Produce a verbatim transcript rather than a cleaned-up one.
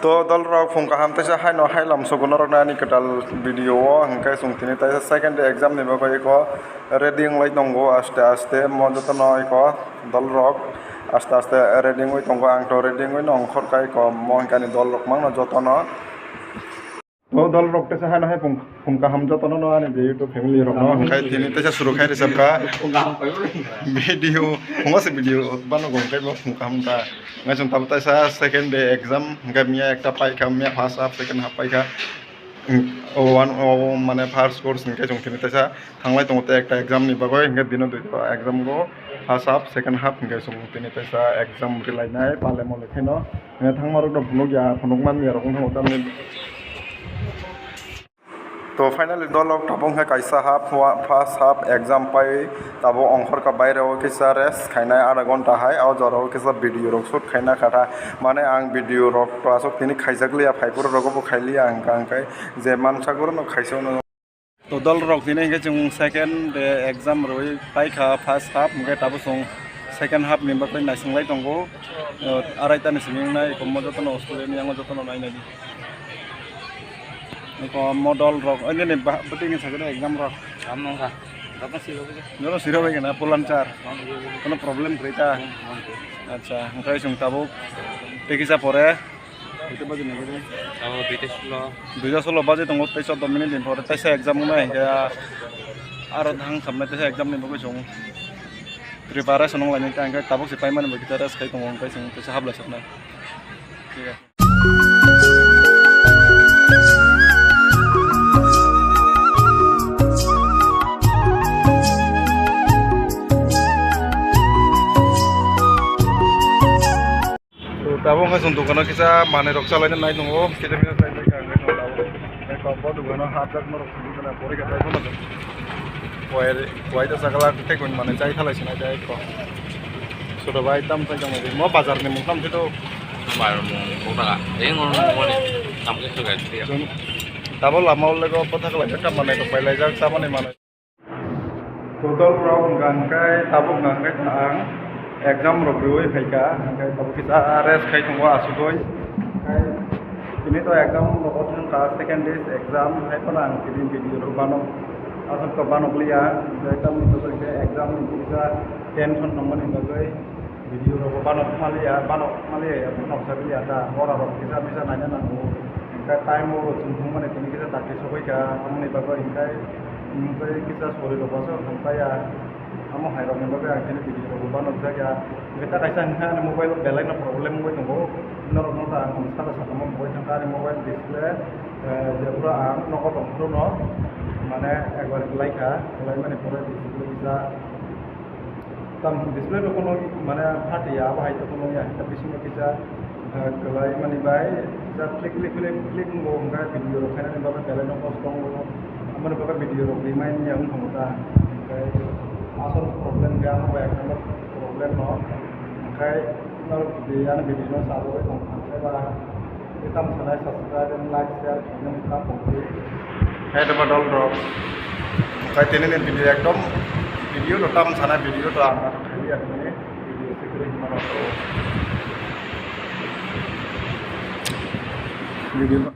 To dol rok, phung kaham teisa haino hai lamsogo norok nani kwtal video o, hwnkhe chwng tini teisa second day exam ni bagwi eko ready wnglai tongo aste aste, mo jotono eko dol rok aste aste ready wngwi tongo, ang to ready wngwi no ongkhor kai ko mo hwnkhe ani dol rok mangno jotono. To dol rok teisa haino hai phung, phung kaham jotono no ani je YouTube family rok no hwnkhe tini teisa suru khai rwchapkha video, phungo se video bano gong kai bo phung kaham ta. Ngai chwng tabuk taisa second day exam, hwnkhe miya ekta paikha, miya first half, second half paikha. O one, o mane first course hwnkhe chwng tini taisa thanglai tongo tei ekta exam ni bagwi, hwnkhe bino duita exam go first half, second half hwnkhe chwng tini taisa exam rilainai pale mole kheno. Hwnkhe thangma rok no phunuk ya, phunuk man ya rok wngkha tamni. To finally dol rok tabuk hwnkhe kaisa half, first half exam pai tabuk ongkhorkha, baire o kisa rest khainai adha ghonta hai, o jora o kisa video rok shoot khaina khatha, mane ang video rok to aswk tini khaijak liya, phaiphuru rogo bo khailiya, hwnkha hwnkhe je mansak oro no khaisa no. To dol rok tini hwnkhe chwng second day exam rwi paikha first half, hwnkhe tabuk chwng second half ni bagwi naisinglai tongo. Araita ni simi wngnai, eko mo jotono student yango jotono nainai di. Eko model rok, o nini ba-, bwtwi ni sakhe exam rok. Am nongkha. Joto siro bai. Joto siro bai kena, pulan char. Kono problem kwrwi ta? Hmm, hmm. Acha, hwnkhe chwng tabuk tei kisa pore. Duita baji ni bagwi. Abo duita solo. Duita solo baji tongo, tei chwddo minute ni pore teisa exam wngnai, hwnkhe aro thang samnai teisa exam ni bagwi chwng preparation wnglai nai ta, hwnkhe tabuk se paimani bagwi rest khai tongo, hwnkhe chwng teisa hablai saknai. Thik ase. To tabuk wngkha chwng dukano kisa manwi rok chalaina nai tongo, kisa kisa chai bai kha hwnkhe chwng tabuk. Tei kok bo dukano hapjak norok chwng dukana porikha chai phano. Kuwai, kuwai ta chakla tei kung manwi chai thalai sinai chai kok. Soto bai tam chai tongmani mo bazar ni mung tam se to. Bazar mung kok daga. Ei ngono mani tam khe sugai siya. Tabuk lama o lego bwthak lai kha manwi rok pai laijak chamani manwi. To dol rok hwnkha hwnkhe tabuk hwnkha hwnkhe ang exam rok riui phaikha, hwnkhe tabuk kisa rest khai tongo asugui. Hwnkhe tini to exam rogo thangkha, second day exam, hai phano ang tini video rok bano aswk to banok liya, hwnkhe tamni bagwi hwnkhe exam ni kisa tension tongmani bagwi. Video rok bo banok maliya, banok maliya ya, banok sa liya ta, ora rok kisa misa naina nango. Hingkhe time o chwng thwngmani tini kisa dakti sogwi kha, amoni bagwi hingkhe, hingkhe kisa sori rok bo aswk thangpaiya. Amo hai rok ni bagwi ang tini video rok bo banok jak ya. Hingkhe ta kaisa hingkhe ani mobile o belai no problem wngwi tongo. Norok no ta ang saka saka mo boi thangkha ani mobile display, eh, je phuru ang nogo tong phuru no mane ekbar kwlai kha, kwlai mani pore display kisa. Tam display no kono mane phatya, abo hai to kono ya, ta bisingo kisa, eh, kwlai mani bai, kisa click, click, click, click wngbo, hwnkhe video rok khainani bagwi belai no kosto wngo, aboni bagwi video rok rimani ya wngkha ta, hwnkhe asol problem khe amo bai ek number problem no, hwnkhe norok video, ani video no chalogwi tong kha, hwnkhe ba. Tei tamo sanai subscribe and like share khainani ta tongdi. Hai dama dol rok. Kai tini ni video ekdom video to tam sanai video to ang khaili ani video sikri hima rok. Video.